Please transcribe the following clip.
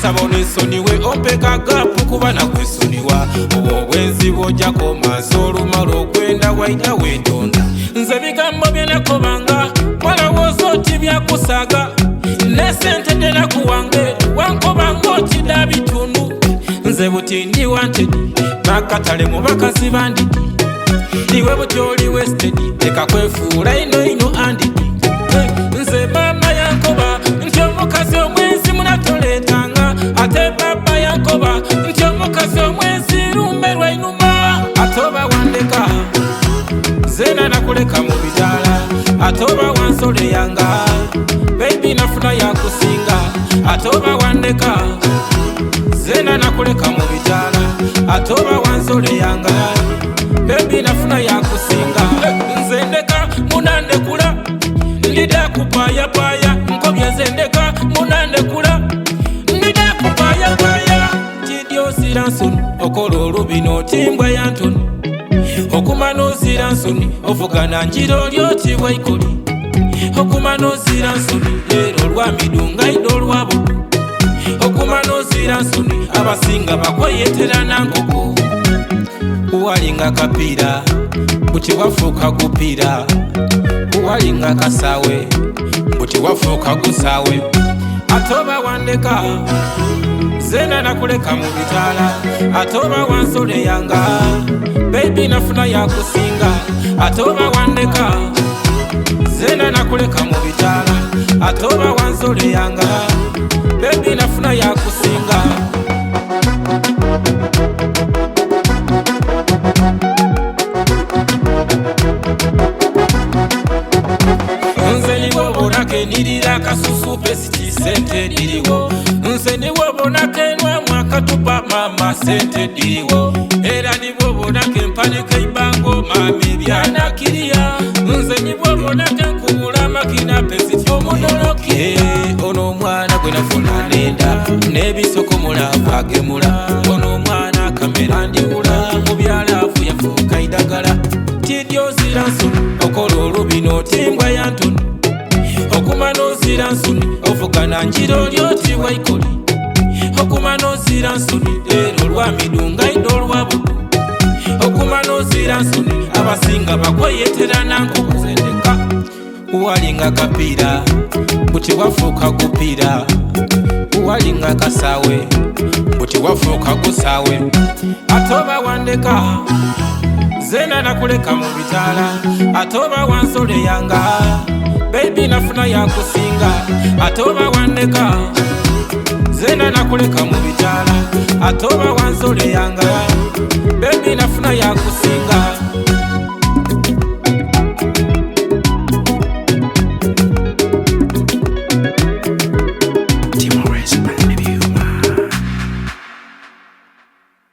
Nsaba onesoniwe ompe kagapu kuba nakwesoniwa. Obwo obwenzi bwojjako maaso olumala okwenda waida wetonda. Nze bigambo bye nakobanga walowooza oti byakusaaga ne sente de nakuwange wankobanga oti da bitundu. Nze buti ndi wanted nakatale mu bakazi bandidi iwe buti oli wasted leka kwefuula ino ino andidi. Nze maama yankoba nti omukazi omwenzi munatoletanga, ate baba yankoba nti omukazi omwenzi lumbe lwainuma. Ate oba wandeka zena nakuleka mu bitaala, ate oba wansoleyanga baby nafuna yakusinga. Ate oba wandeka zena nakuleka mu bitaala, ate oba wansoleyanga baby nafuna yakusinga. Nze ndeka munandekula ndida kupayapaya, nkobye nze ndeka munandekula ndida kupayapaya. Tidyosira nsoni okola olubino otimbwa ya ntoni, okuma n'ozira nsoni ovugana njira oli oti bwaikoli, okuma n'ozira nsoni leero olwamidunga idde olwabudu, okuma n'ozira nsoni abasinga bakweyetera nankoko. Walinga kapiira buti wafuuka gupiira, walinga kasawe buti wafuuka gusawe. Ate oba wandeka zena nakuleka mu bitaala, ate oba wansoleyanga baby nafuna yakusinga. Ate oba wandeka zena nakuleka mu bitaala, ate oba wansoleyanga baby nafuna yakusinga. Nze niwobonako enirira akasusu pesiti sente diriwo, nze niwobonako enwamu akatupa mama sente diriwo, era niwobonako empanika eibango mama ebyanakiriya, nze niwobonako enkubula amakina pesiti omudoloki. Ono omwana gwe nafuna nenda n'ebisoko mulavu agemula, ono omwana kamera ndiwula mu byalaavu yafuuka idagala. Tidyozira nsoni okola olubino otimbwa ya ntoni, okuma n'ozira nsoni ovugana njira oli oti waikoli, okuma n'ozira nsoni leero olwamidunga idde olwabudu, okuma n'ozira nsoni abasinga bakweyetera nankoko. Zendeka walinga kapiira buti wafuuka gupiira, walinga kasawe buti wafuuka gusawe. Ate oba wandeka zena nakuleka mu bitaala, ate oba wansoleyanga baby nafuna yakusinga. Ate oba wandeka zena nakuleka mu bitaala, ate oba wansoleyanga baby nafuna yakusinga.